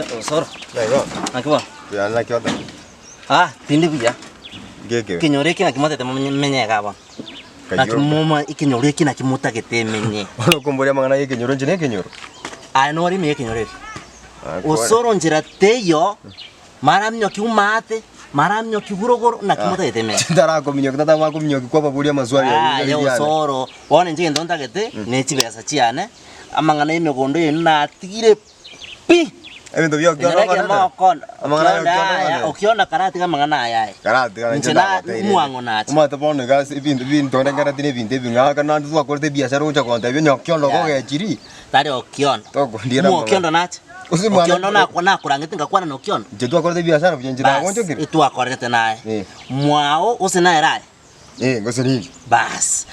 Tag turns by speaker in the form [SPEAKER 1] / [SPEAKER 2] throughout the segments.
[SPEAKER 1] Okia osoro.
[SPEAKER 2] Naigo.
[SPEAKER 1] Naki bono?
[SPEAKER 2] Buya naki oteba?
[SPEAKER 1] Ah, tindi buya.
[SPEAKER 2] Ngekebe.
[SPEAKER 1] Ekenyoro eke naki motete menye iga bono. Naki
[SPEAKER 2] Kayio.
[SPEAKER 1] moma ekenyoro eke naki motagete emenye.
[SPEAKER 2] Bono okomboria amang'ana ya ekenyoro inche na ekenyoro.
[SPEAKER 1] Aye nore ime y'ekenyoro eke.
[SPEAKER 2] Ah, kore.
[SPEAKER 1] Osoro nchera teiyo, mara minyoki umaate, mara minyoki burogoro, naki motagete emenye.
[SPEAKER 2] Tarakominyoki tata gwakominyoki kwababoria amaswali aria
[SPEAKER 1] Aye
[SPEAKER 2] rigari riane.
[SPEAKER 1] osoro, bono inche egento ntagete, ne chibesa chiane, amang'ana ya emegondo eye natigire pi!
[SPEAKER 2] Ebinto bia Okiondo
[SPEAKER 1] Enyora ekiama
[SPEAKER 2] okorete?
[SPEAKER 1] okonda,
[SPEAKER 2] Amang'ana ya
[SPEAKER 1] Okiondo
[SPEAKER 2] Okiondo
[SPEAKER 1] aya,
[SPEAKER 2] okorete?
[SPEAKER 1] Okiondo karatiga amang'ana aya aye.
[SPEAKER 2] Karatiga
[SPEAKER 1] Inche
[SPEAKER 2] inche
[SPEAKER 1] na
[SPEAKER 2] ndagoteire.
[SPEAKER 1] omwang'o nache.
[SPEAKER 2] Omanyete bono iga ase ebinto bintorengereti na ebinto ebing'ao naende twakorete ebiasara ogocha kontebia onye Okiondo
[SPEAKER 1] Yaya.
[SPEAKER 2] okogechiri,
[SPEAKER 1] Tari Okiondo.
[SPEAKER 2] tokondiera
[SPEAKER 1] Mwa
[SPEAKER 2] amang'ana.
[SPEAKER 1] Okiondo nache.
[SPEAKER 2] Gose mwana-
[SPEAKER 1] Okiondo nakwa nakorangete ngakwana na Okiondo.
[SPEAKER 2] Inche twakorete ebiasara buya inche
[SPEAKER 1] Bas,
[SPEAKER 2] nagonchokire.
[SPEAKER 1] etwakorerete naye.
[SPEAKER 2] Eh.
[SPEAKER 1] Mwao gose naye aye.
[SPEAKER 2] Eh, gose ninki?
[SPEAKER 1] Bas,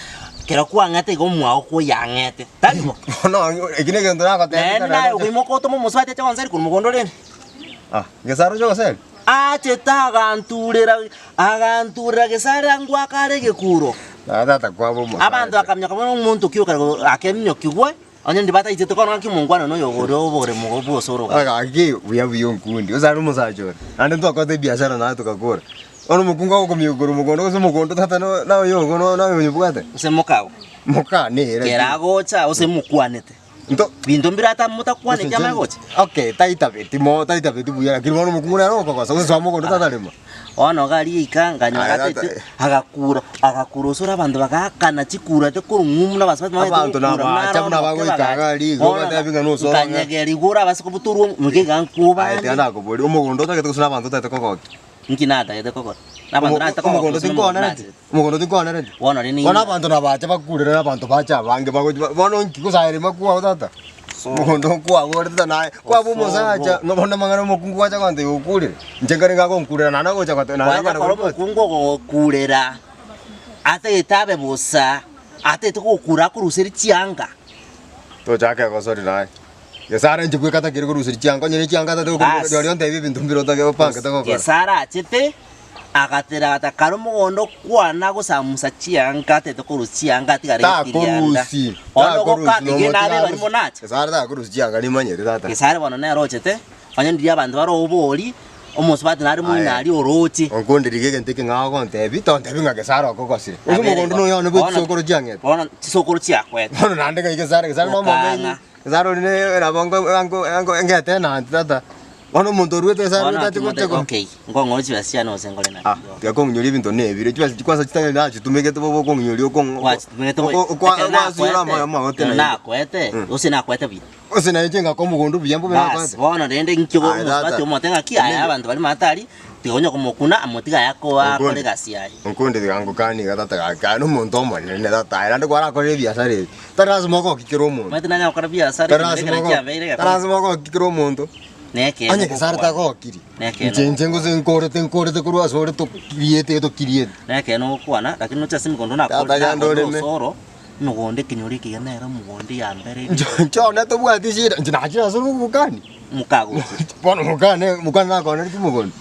[SPEAKER 1] kero kwang'ete igo omwao koyang'ete. Tari bo?
[SPEAKER 2] Bono eki negento nagotebia
[SPEAKER 1] Naende naye okoimoka otome omosubati ache gonseri korwa mogondo rende.
[SPEAKER 2] Ah, Gesare oche goseri?
[SPEAKER 1] Achete aganturera, aganturera Gesare angwake are egekuro.
[SPEAKER 2] Naye tata kwabo omosacha.
[SPEAKER 1] Abanto bakaminyoka bono omonto ki okare akeminyokigwe, onye ndi bataichete korora ng'aki omongwana noyo ore oboremo bw'osoro iga.
[SPEAKER 2] Gaki buya buya onkundi, gose are omosacha ore, naende ntwakorete ebiasara naye togakora. Bono omokungu agokomia korwa mogondo gose omogondo tata no naye oyo no naye oyobwate.
[SPEAKER 1] Gose mokago,
[SPEAKER 2] Moka nere
[SPEAKER 1] kera agocha gose mokwanete,
[SPEAKER 2] Nto
[SPEAKER 1] binto mbire ata motakwaneti amanye gocha.
[SPEAKER 2] Okay, taitabeti mo taitabeti buya lakini bono omokungu nere okogosa gose soa mogondo tatarema.
[SPEAKER 1] Bono iga aria ika nkanyora
[SPEAKER 2] Aye,
[SPEAKER 1] gatete
[SPEAKER 2] tata.
[SPEAKER 1] agakura agakura osoro abanto bagaakana chikura ate korwa ng'u buna abasubati bamaete
[SPEAKER 2] Abanto
[SPEAKER 1] gokura buna
[SPEAKER 2] nabacha
[SPEAKER 1] aro
[SPEAKER 2] buna
[SPEAKER 1] omoke
[SPEAKER 2] bagoika
[SPEAKER 1] bagacha.
[SPEAKER 2] iga aria igo
[SPEAKER 1] Bono
[SPEAKER 2] batebi ng'a nosoro ng'a-
[SPEAKER 1] nkanyegera igoro abase kobutorwa moika iga
[SPEAKER 2] Aye
[SPEAKER 1] nkobande.
[SPEAKER 2] tiga nakoboria, omogondo otagete gose na abanto otagete kogokia?
[SPEAKER 1] Inki natagete kogora? Nabanto
[SPEAKER 2] Omo-
[SPEAKER 1] natagete kogokia
[SPEAKER 2] Omogondo
[SPEAKER 1] gose nomogondo
[SPEAKER 2] tinkonereti,
[SPEAKER 1] nachete?
[SPEAKER 2] omogondo tinkonereti.
[SPEAKER 1] Bono rende
[SPEAKER 2] Bono
[SPEAKER 1] inwe-
[SPEAKER 2] abanto nabache bakurere na abanto bache abange bagochi ba- bono nki gosaerema kwao tata? Omogondo nkwagorete tata naye, kwaba omosacha, ng'a bono amang'ana omokungu gwacha gontebia okurire, inche nkare ngagonkurera naende agocha gote naende
[SPEAKER 1] Kwanya
[SPEAKER 2] akare
[SPEAKER 1] kora
[SPEAKER 2] koripoti.
[SPEAKER 1] omokungu ogokurera, atagete abe bosa, atagete gokura akoruserie chianga.
[SPEAKER 2] Tochake gosori naye. Gesare inche bweka takeri koruseria chianga, onye ne chianga tata
[SPEAKER 1] Bas.
[SPEAKER 2] rirorio ontebie ebinto mbire otage opangete gokora.
[SPEAKER 1] Gesare achete, agatera agata kare omogondo kwana gosamusa chianga atete korusia chianga atigare getirianda.
[SPEAKER 2] Takorusi,
[SPEAKER 1] Bono
[SPEAKER 2] takorusi,
[SPEAKER 1] goka iga
[SPEAKER 2] nomotiga
[SPEAKER 1] nabe
[SPEAKER 2] arusi.
[SPEAKER 1] barimo nache.
[SPEAKER 2] Gesare takorusi chianga nimanyete tata.
[SPEAKER 1] Gesare bono nere ochete, onye ndiria abanto bare obori, omosubati nare moino
[SPEAKER 2] Aye.
[SPEAKER 1] aria oroche.
[SPEAKER 2] Onkundi rigia egento eke ng'a ogontebi, tontebi ng'a Gesare okogosire. Gose
[SPEAKER 1] Abere
[SPEAKER 2] omogondo
[SPEAKER 1] igo.
[SPEAKER 2] noyo one bwe
[SPEAKER 1] Bono-
[SPEAKER 2] chisokoro chiang'ete.
[SPEAKER 1] Bono chisokoro chiakwete.
[SPEAKER 2] Bono naende ng'ai Gesare, Gesare nomomenyi.
[SPEAKER 1] Okang'a.
[SPEAKER 2] Gesare oria ne nabo nko anko anko engete enanti tata. Bono omonto oruete ase
[SPEAKER 1] Bono
[SPEAKER 2] aruete ache
[SPEAKER 1] naki mote
[SPEAKER 2] gocha ko
[SPEAKER 1] okay, nkong'ora chibesa chiane gose nkore naki?
[SPEAKER 2] Ah, tiga kong'inyoria ebinto nebire, chibesa kwanza chitang'ani nachitumegete bobe okong'inyoria okong'o
[SPEAKER 1] Gwachitumegete bobe.
[SPEAKER 2] oko okwa
[SPEAKER 1] Ekero
[SPEAKER 2] gwasura
[SPEAKER 1] nakoete,
[SPEAKER 2] amayo amagote
[SPEAKER 1] ekero
[SPEAKER 2] naende.
[SPEAKER 1] nakoete, gose nakoete buya.
[SPEAKER 2] Gose naye inche ngaka omogondo buya mbobe
[SPEAKER 1] Bas,
[SPEAKER 2] nakoete.
[SPEAKER 1] bono rende inki ogo
[SPEAKER 2] Aye,
[SPEAKER 1] omosubati
[SPEAKER 2] tata.
[SPEAKER 1] omote ng'aki aya abanto baria maate aria, tiga onye komokuna amotige aye akoa akore
[SPEAKER 2] Onkundi.
[SPEAKER 1] egasi yaye.
[SPEAKER 2] Onkundi tiga ngokanie iga tata gaki aye nomonto omonene tata aye naende kwarakorire ebiasara ebi. Tari lasima ogokie kera omonto.
[SPEAKER 1] Omanyete nanya gokora biasara
[SPEAKER 2] Tari
[SPEAKER 1] ekero
[SPEAKER 2] lasima
[SPEAKER 1] ekero
[SPEAKER 2] ogo
[SPEAKER 1] kiabeire
[SPEAKER 2] tari
[SPEAKER 1] egekong'u.
[SPEAKER 2] lasima ogokie kera omonto.
[SPEAKER 1] Nekeene
[SPEAKER 2] Onye Gesare
[SPEAKER 1] ogokwana.
[SPEAKER 2] tagokiri,
[SPEAKER 1] Nekeene
[SPEAKER 2] inche inche gose nkorete nkorete korwa ase ore tokiriete tokiriete.
[SPEAKER 1] Nekeene ogokwana, lakini noche ase emegondo
[SPEAKER 2] Tata
[SPEAKER 1] nakore
[SPEAKER 2] genda
[SPEAKER 1] nakorire
[SPEAKER 2] oreme.
[SPEAKER 1] osoro, emegondo ekenyoro ekiya nere omogondo ya mbere
[SPEAKER 2] Inche inche one tobwati shida, inche nachire ase ore obokani.
[SPEAKER 1] mokagochire.
[SPEAKER 2] Bono mokane mokane nakonereti omogondo.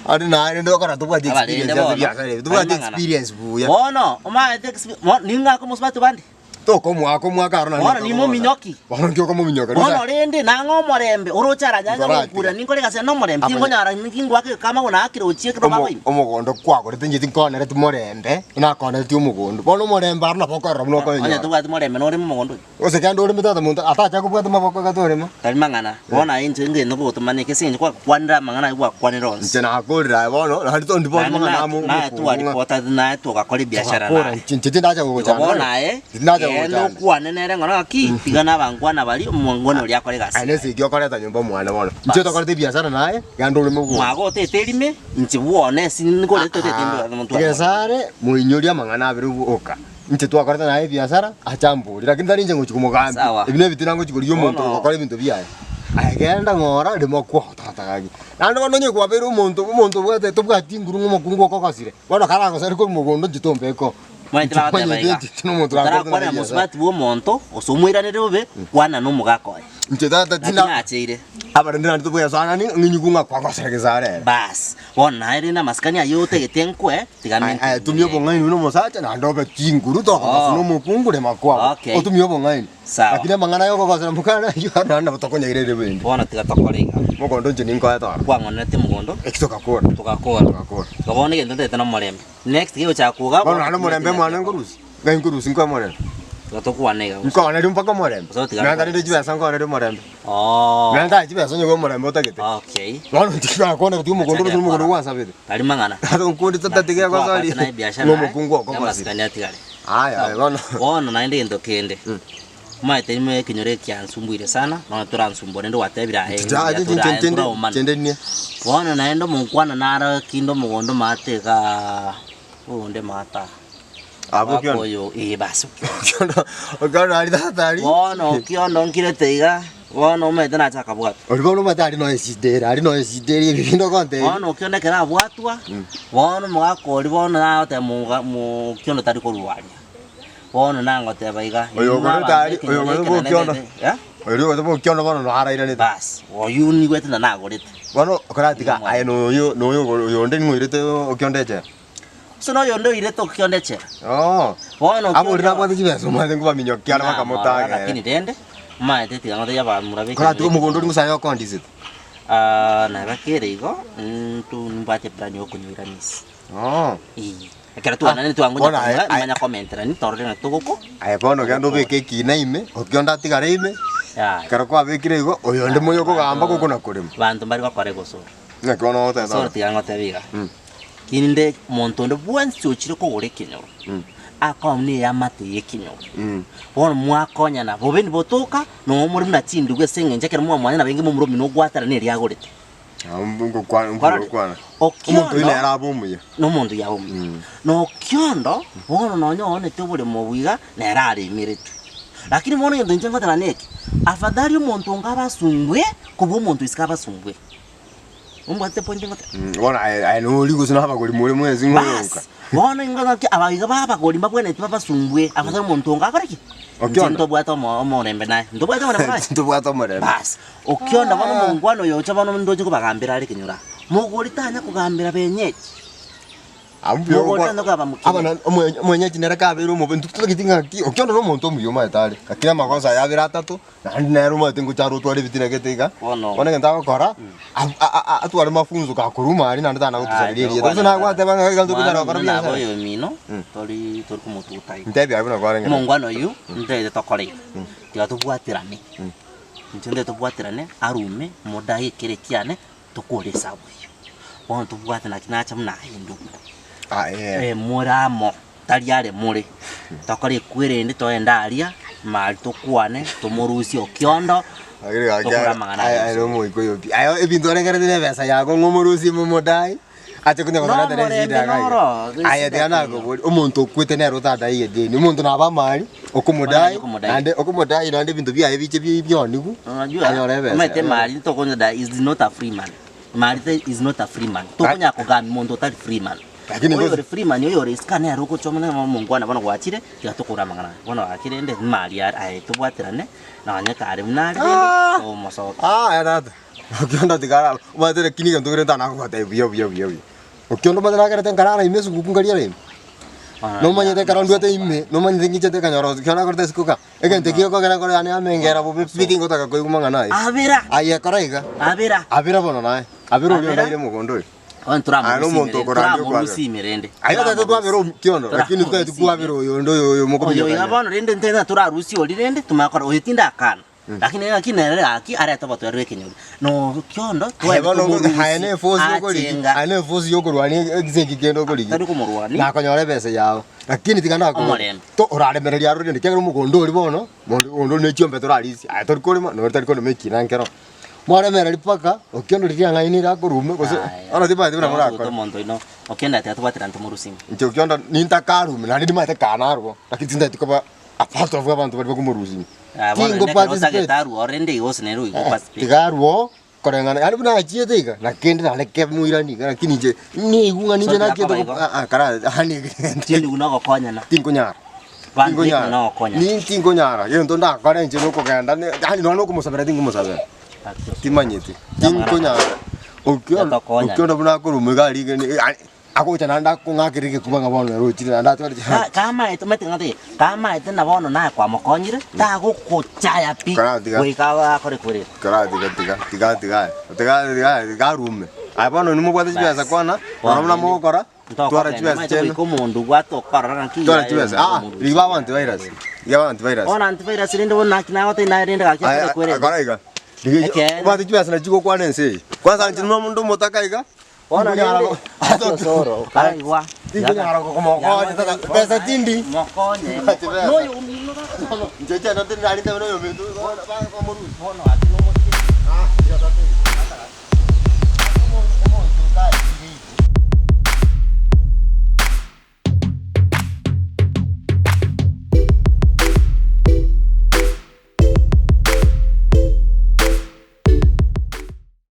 [SPEAKER 2] Aria naye rende okora tobwati
[SPEAKER 1] Abarende
[SPEAKER 2] experience ase
[SPEAKER 1] bono,
[SPEAKER 2] ebiasara ebi, tobwati
[SPEAKER 1] tari mang'ana.
[SPEAKER 2] experience buya.
[SPEAKER 1] Bono, omanyete expe bono ning'ake omosubati bande.
[SPEAKER 2] Tokomoaka omwaka aro naende
[SPEAKER 1] Bono nimominyoki.
[SPEAKER 2] Bono nki okomominyoka?
[SPEAKER 1] Bono rende nang'e omorembe, oroche aranyare
[SPEAKER 2] Nkoratiga.
[SPEAKER 1] gokura ninkore egasi yane nomorembe,
[SPEAKER 2] Abanye-
[SPEAKER 1] tingonyara ningwake egekama buna akire gochia ekero
[SPEAKER 2] Omo-
[SPEAKER 1] bagoima.
[SPEAKER 2] omogondo kwagorete inche tinkonereti morembe, nakonereti omogondo. Bono omorembe aro nabo okorora buna
[SPEAKER 1] Onye
[SPEAKER 2] okoenyora.
[SPEAKER 1] tobwati morembe nore mogondo oyo.
[SPEAKER 2] Gose kende oreme tata monto atacha kobwata amaboko iga torema.
[SPEAKER 1] Tari mang'ana, bono aye inche ngende gogotomana eke ase eng'encho gwakwanire amang'ana ayio gwakwanire onsi.
[SPEAKER 2] Inche nakorire aye bono, naende tondi bono
[SPEAKER 1] Naende
[SPEAKER 2] mang'ana
[SPEAKER 1] na-
[SPEAKER 2] amo
[SPEAKER 1] naye
[SPEAKER 2] omokungu ng'a
[SPEAKER 1] twaripota naye togakora ebiashara
[SPEAKER 2] togakora
[SPEAKER 1] naye.
[SPEAKER 2] inche inche tindacha
[SPEAKER 1] Igo
[SPEAKER 2] gogochanda
[SPEAKER 1] bono
[SPEAKER 2] rero.
[SPEAKER 1] aye,
[SPEAKER 2] Tindacha
[SPEAKER 1] genda
[SPEAKER 2] gogochanda.
[SPEAKER 1] okwane nere ng'a ng'aki, tiga na abangwana baria, omongwana oria akore egasi
[SPEAKER 2] Aye
[SPEAKER 1] yaye.
[SPEAKER 2] nese eki okoreta nyomba mwane bono. Inche
[SPEAKER 1] Bas.
[SPEAKER 2] tokorete ebiasara naye, genda oreme bwogo.
[SPEAKER 1] Mwago otete erime, inche bwone ase nkorete otete erime omonto aye.
[SPEAKER 2] Gesare moinyorie amang'ana abere oka. Inche twakorete naye ebiasara, acha ambori, lakini tari inche ngochia komogambia.
[SPEAKER 1] Sawa.
[SPEAKER 2] Ebi nebitina ngochia korigia omonto
[SPEAKER 1] Bono-
[SPEAKER 2] ogokora ebinto biaye. Aye genda ng'ora, rema kwao tata gaki. Naende bono onye kwabeire omonto omonto obwate tobwati nguru ng'a omokungu okogosire, bono karagosere korwa mogondo inche tombeka oo.
[SPEAKER 1] Omanyete bagoteba iga,
[SPEAKER 2] Inche nomonto orakorete
[SPEAKER 1] otarakwanera
[SPEAKER 2] na
[SPEAKER 1] mosubati bwa omonto, gose omoiranere bobe, kwana na omogaka oye.
[SPEAKER 2] Inche tata
[SPEAKER 1] Naki
[SPEAKER 2] tina
[SPEAKER 1] nacheire.
[SPEAKER 2] abarende naende tobwesanani ng'inyigu ng'a kwagosera gesare ere.
[SPEAKER 1] Baas, bono naye rende amasikani ayio otagete nkwe, tiga
[SPEAKER 2] Aye
[SPEAKER 1] mente
[SPEAKER 2] aye tumia obong'aini buna omosacha naende obe chinguru tokogosa
[SPEAKER 1] Oh.
[SPEAKER 2] na omokungu rema kwabo.
[SPEAKER 1] Okay.
[SPEAKER 2] Otumie obong'aini.
[SPEAKER 1] Sawa.
[SPEAKER 2] Lakini amang'ana aya okogosera mokana ayio naende nabo tokonyairera ebende.
[SPEAKER 1] Bono tiga tokore iga.
[SPEAKER 2] Mogondo inche ninkoete oro.
[SPEAKER 1] Kwang'onerete mogondo,
[SPEAKER 2] Eki togakora.
[SPEAKER 1] togakora.
[SPEAKER 2] Togakora.
[SPEAKER 1] Igo bono egento ntagete na omorembe. Next gegochaka koga
[SPEAKER 2] Bono naende omorembe mwane nkorusia, ngai nkorusia nkoe omorembe.
[SPEAKER 1] Tiga tokwane iga gose.
[SPEAKER 2] Nkonerie mpaka omorembe.
[SPEAKER 1] Gose otiga
[SPEAKER 2] Menta rende chibesa nkonerie omorembe.
[SPEAKER 1] Oh.
[SPEAKER 2] Menta aye chibesa onye omorembe otagete.
[SPEAKER 1] Okay.
[SPEAKER 2] Bono tigakonera tiga omogondo gose omogondo gwasabete.
[SPEAKER 1] Tari mang'ana.
[SPEAKER 2] Ase nkondi totatiga egosori
[SPEAKER 1] Twabwate naye biashara
[SPEAKER 2] na omokungu okogosire.
[SPEAKER 1] Amasikani atigare.
[SPEAKER 2] Aya aye bono.
[SPEAKER 1] Bono naende egento kende. Omanyete rimo ekenyoro ekiansumbuire sana, bono toransumbua rende gwatebire aye
[SPEAKER 2] Chicha
[SPEAKER 1] mbuya tore aye
[SPEAKER 2] chende
[SPEAKER 1] toraomana.
[SPEAKER 2] chende nie.
[SPEAKER 1] Bono naende omonkwana naro kinde omogondo maate igaa oyonde maate aa.
[SPEAKER 2] Abwo
[SPEAKER 1] Omogaka
[SPEAKER 2] kiondo.
[SPEAKER 1] oyo eh basi okiondo.
[SPEAKER 2] Okiondo okiondo aria tata aria.
[SPEAKER 1] Bono okiondo nkirete iga, bono omanyete nache akabwatwa.
[SPEAKER 2] Oria bono omanyete aria noe eshida ere, aria noe eshida ere ebi binde ogontebia.
[SPEAKER 1] Bono okiondo ekero abwatwa, bono omogaka oria bono nagoteba moga mo okiondo tari korwa aria. Bono nangoteba iga,
[SPEAKER 2] Oyo
[SPEAKER 1] inwe
[SPEAKER 2] ogorete
[SPEAKER 1] abanto
[SPEAKER 2] aria, oyo
[SPEAKER 1] b'ekenyoro
[SPEAKER 2] ogorete
[SPEAKER 1] eke naende
[SPEAKER 2] bokiondo.
[SPEAKER 1] ntete, eh?
[SPEAKER 2] Oria ogorete bokiondo bono noyo arairanete.
[SPEAKER 1] Bas, oyio nigwete na nagorete.
[SPEAKER 2] Bono okoratiga aye noyo noyo oyonde ning'o oirete okiondo echela.
[SPEAKER 1] Gose noyonde oirete okiondo echela.
[SPEAKER 2] Oo.
[SPEAKER 1] Bono
[SPEAKER 2] Abwo oria
[SPEAKER 1] okiondo
[SPEAKER 2] nabwate chibesa omanyete nkobaminyokia are
[SPEAKER 1] Namorora,
[SPEAKER 2] bakamotagera.
[SPEAKER 1] lakini rende, omanyete tiga ngotebie abamura b'ekenyoro
[SPEAKER 2] Koratiga
[SPEAKER 1] eke
[SPEAKER 2] omogondo oria Nyasaye okondisete.
[SPEAKER 1] Ah, neba kere igo, ntu nimbwate eplan ya okonyoiranisia.
[SPEAKER 2] Oo.
[SPEAKER 1] Eeh. Ekero twananire
[SPEAKER 2] Bono
[SPEAKER 1] twangonya
[SPEAKER 2] aye-
[SPEAKER 1] konyora,
[SPEAKER 2] aye-
[SPEAKER 1] nimanya komenterani torore ng'a togoko.
[SPEAKER 2] Aye bono genda obeke ekina ime, okio atigare ime,
[SPEAKER 1] Yaya.
[SPEAKER 2] ekero kwabekire igo, oyonde moyo okogamba gokona korema.
[SPEAKER 1] Banto mbari gokora egosoro.
[SPEAKER 2] Naki bono ogoteba
[SPEAKER 1] Gosoro
[SPEAKER 2] oro?
[SPEAKER 1] tiga ngotebe iga.
[SPEAKER 2] Mm.
[SPEAKER 1] Kinde monto onde bwensi ochire kogora ekenyoro,
[SPEAKER 2] Mm.
[SPEAKER 1] akoa eamate ya ekenyoro.
[SPEAKER 2] Mm.
[SPEAKER 1] Bono mwakonyana, bobe nibotoka, nonya more buna chindugu ase eng'encho ekero mwamwanyana nabenge momura omino ogwaterana eria agorete.
[SPEAKER 2] Ngokwana
[SPEAKER 1] Kwarorire?
[SPEAKER 2] omonto oyo
[SPEAKER 1] Okiondo
[SPEAKER 2] nere abe omuya.
[SPEAKER 1] nomonto oyo abe omuya. Na okiondo bono nonya oonete oboremo obo iga, nere aremeretwe. Lakini bono egento inche ngoteba neke, afadhali omonto onga abasumbwe kobua omonto isiko abasumbwe. Ombwatete epoint ngoteba?
[SPEAKER 2] Bono aye aye nori gose na abagori more mwensi ng'oyoka.
[SPEAKER 1] Bas, bono ingo ng'aki aba iga ba abagori mbabwenereti babasumbwe, afadhali omonto onga akore ki? Inche
[SPEAKER 2] Okiondo.
[SPEAKER 1] ntobwate omo omorembe naye, ntobwate omorembe naye?
[SPEAKER 2] Ntobwate omorembe.
[SPEAKER 1] Bas, Okionda bono omongwana oyo ocha bono ndoche kobagambera are ekenyoro aa. Mogori tanya kogambera benyeji.
[SPEAKER 2] Abwo buya
[SPEAKER 1] Mogori
[SPEAKER 2] ogokwana-
[SPEAKER 1] tanya kogamba mokinyeri.
[SPEAKER 2] Aba na- omwe- omwenyeji nere kabeire omobe intwe totageti ng'aki okionda na omonto omuya omanyete are lakini amagoso aya abere atato naende nere omanyete ngocha are otware ebitina gete iga
[SPEAKER 1] Bono.
[SPEAKER 2] bono egento agokora ab- a- a- a- atware mafunzo gakoruma aria naende tana gotusareria erieta gose nagwateba ng'a iga ntokonyara gokora
[SPEAKER 1] Mwana
[SPEAKER 2] biasara
[SPEAKER 1] oyo omino tori tori komotuta iga.
[SPEAKER 2] Ntebia abwo nabo kwarenge.
[SPEAKER 1] Omongwana oyio ntagete tokore iga. Tiga tobwaterane. Inche nde tobwaterane arume modae ekere kiane tokore esabu eyio. Bono tobwate naki nacha buna aye ndugu.
[SPEAKER 2] Ah, eh.
[SPEAKER 1] Eh, more amo, tari are more. Tokore ekwere ende toende aria, mari tokwane, tomorusie okiondo,
[SPEAKER 2] Lakini gaki
[SPEAKER 1] tokore
[SPEAKER 2] aye-
[SPEAKER 1] amang'ana
[SPEAKER 2] aye
[SPEAKER 1] aya
[SPEAKER 2] aye
[SPEAKER 1] yonsi.
[SPEAKER 2] nomoikoyo pi. Aye ebinto orengereti na ebesa yago ng'a omorusie momodai, ache konya gotoretera
[SPEAKER 1] Nomorembe
[SPEAKER 2] eshida iga iga.
[SPEAKER 1] noro,
[SPEAKER 2] Aye
[SPEAKER 1] eshida
[SPEAKER 2] tiga
[SPEAKER 1] teiyo.
[SPEAKER 2] nakoboria, omonto okwete nere otadaiye deni, omonto naba amari, okomodai,
[SPEAKER 1] Okomodai.
[SPEAKER 2] naende okomodai naende ebinto biaye biche bi- bionigwe,
[SPEAKER 1] Unajua,
[SPEAKER 2] anyore ebesa.
[SPEAKER 1] omanyete mari tokonya da is not a free man. Mari te is not a free man. Tokonya kogambia monto otari free man.
[SPEAKER 2] Lakini
[SPEAKER 1] Oyo
[SPEAKER 2] gose-
[SPEAKER 1] ore free man, oyo ore isiko nere ogochoma nere omongwana bono gwachire, tiga tokore amang'ana aya. Bono gaki rende mari are aye tobwaterane, nonye kare buna are rende,
[SPEAKER 2] Ah!
[SPEAKER 1] tomosoka.
[SPEAKER 2] Ah, aye tata, okionda tiga araba, omanyete lakini egento kere ntanagogotebi buya buya buya buya. Okionda omanyete nagerete nkarara ime esuguku nkaria ime. Nomanyete ekero ndwete ime, nomanyete ng'ichete nkanyora ekero nakorete isiko iga, egento ekio gekogera nkore yaani amengera bobe pi tingotaka koigwa mang'ana ayio.
[SPEAKER 1] Abera!
[SPEAKER 2] Aye kora iga,
[SPEAKER 1] Abera!
[SPEAKER 2] abera bono naye, abera oria
[SPEAKER 1] Abera.
[SPEAKER 2] ondaire mogondo oyo.
[SPEAKER 1] Bono
[SPEAKER 2] Aye nomonto
[SPEAKER 1] toramorusia
[SPEAKER 2] okorandia okwabera.
[SPEAKER 1] toramorusia ime rende.
[SPEAKER 2] Aye totagete twabera okiondo, lakini totagete kwabera oyonde oyo oyo
[SPEAKER 1] Oyo iga
[SPEAKER 2] mokominyokania.
[SPEAKER 1] bono rende ntagete torarusie oria rende tumanye kora oyo tindakana. Lakini ng'aki nere gaki arete obotoereru ekenyoro. Nokiondo
[SPEAKER 2] Aye
[SPEAKER 1] twende
[SPEAKER 2] bono ogo- aye
[SPEAKER 1] tomorusie
[SPEAKER 2] ne eforce yokorigi,
[SPEAKER 1] achenga.
[SPEAKER 2] aye ne eforce yokorwania egese eki kende okorigi.
[SPEAKER 1] Tari komorwania.
[SPEAKER 2] Nakonyora ebesa yao. Lakini tiga nakobori,
[SPEAKER 1] Omorembe.
[SPEAKER 2] to oraremereria aroro rende ekiagera omogondo oria bono, mondo omogondo oria ne chiombe torarisia, aye tori korema nori tari korema ekina nkero. Mwaremereria mpaka okiondo riria riang'aini riakorume gose
[SPEAKER 1] Aya.
[SPEAKER 2] bono timanyeti buna morakore.
[SPEAKER 1] Omonto oino okiondo atiga tobwaterane tomorusie ime.
[SPEAKER 2] Inche okiondo nintakarume naende nimanyete kanarwo, lakini tintageti koba a part of abanto baria bakomorusia ime.
[SPEAKER 1] Ah, bono
[SPEAKER 2] Tingo
[SPEAKER 1] rende ekero
[SPEAKER 2] participate.
[SPEAKER 1] otagete arwe orende igo gose nere oigo
[SPEAKER 2] Eh,
[SPEAKER 1] participate.
[SPEAKER 2] tiga arwo. Koreng'ana yaani buna achiete iga, na kende naende kemoiranie iga lakini inche niigwe ng'a ninche
[SPEAKER 1] Sauti
[SPEAKER 2] nachiete
[SPEAKER 1] yakoba
[SPEAKER 2] go
[SPEAKER 1] igo.
[SPEAKER 2] ah ah kara yaani egento
[SPEAKER 1] Tindi na ogokonyana.
[SPEAKER 2] tinkonyara,
[SPEAKER 1] Banto
[SPEAKER 2] tinkonyara,
[SPEAKER 1] na ogokonyana.
[SPEAKER 2] ni tinkonyara egento ndakore inche nokogenda ne yaani nonya na okomosabera tingomosabera, timanyeti, tinkonyara. Okio
[SPEAKER 1] Yatokonyana.
[SPEAKER 2] okio buna akoruma iga aria iga yaani agocha naende akong'akera egekuba ng'a bono ere ochire naende atware
[SPEAKER 1] Ka- kamaete omanyete ng'a taiyo, kamaete na bono naye kwamokonyire, tagokochaya pi,
[SPEAKER 2] Karatiga.
[SPEAKER 1] goika akore kwerera.
[SPEAKER 2] Kara tiga tiga tiga tiga aye tiga tiga aye tiga arume. Aye bono inwe mobwate chibesa
[SPEAKER 1] Bas.
[SPEAKER 2] kwana, rora buna mogokora, twara
[SPEAKER 1] Ntokogenda,
[SPEAKER 2] chibesa
[SPEAKER 1] omanyete
[SPEAKER 2] chiaino.
[SPEAKER 1] goika omonto obwate okorora ng'aki
[SPEAKER 2] Twara
[SPEAKER 1] yaye
[SPEAKER 2] chibesa, aa
[SPEAKER 1] omorusia.
[SPEAKER 2] rigia baba antivirus, rigia baba antivirus.
[SPEAKER 1] Bono antivirus rende bono naki nagotebia naye rende gaki
[SPEAKER 2] Aye
[SPEAKER 1] akore kwerera.
[SPEAKER 2] kora iga, rigia
[SPEAKER 1] Ekeene.
[SPEAKER 2] obwate chibesa nachi gokwana ense eye. Kwanza inche nomonto omotaka iga,
[SPEAKER 1] Bono
[SPEAKER 2] tinkonyara
[SPEAKER 1] rende
[SPEAKER 2] go-
[SPEAKER 1] ase osoro okaraigwa.
[SPEAKER 2] Tinkonyara komokonya tata, besa tindi.
[SPEAKER 1] Mokonye.
[SPEAKER 2] Bwate besa.
[SPEAKER 1] Noyo omino gaki.
[SPEAKER 2] Inche chende tindi narinde buna oyominto, bono bakomorusia.
[SPEAKER 1] Bono gaki nomochie.
[SPEAKER 2] Ah, tiga tata.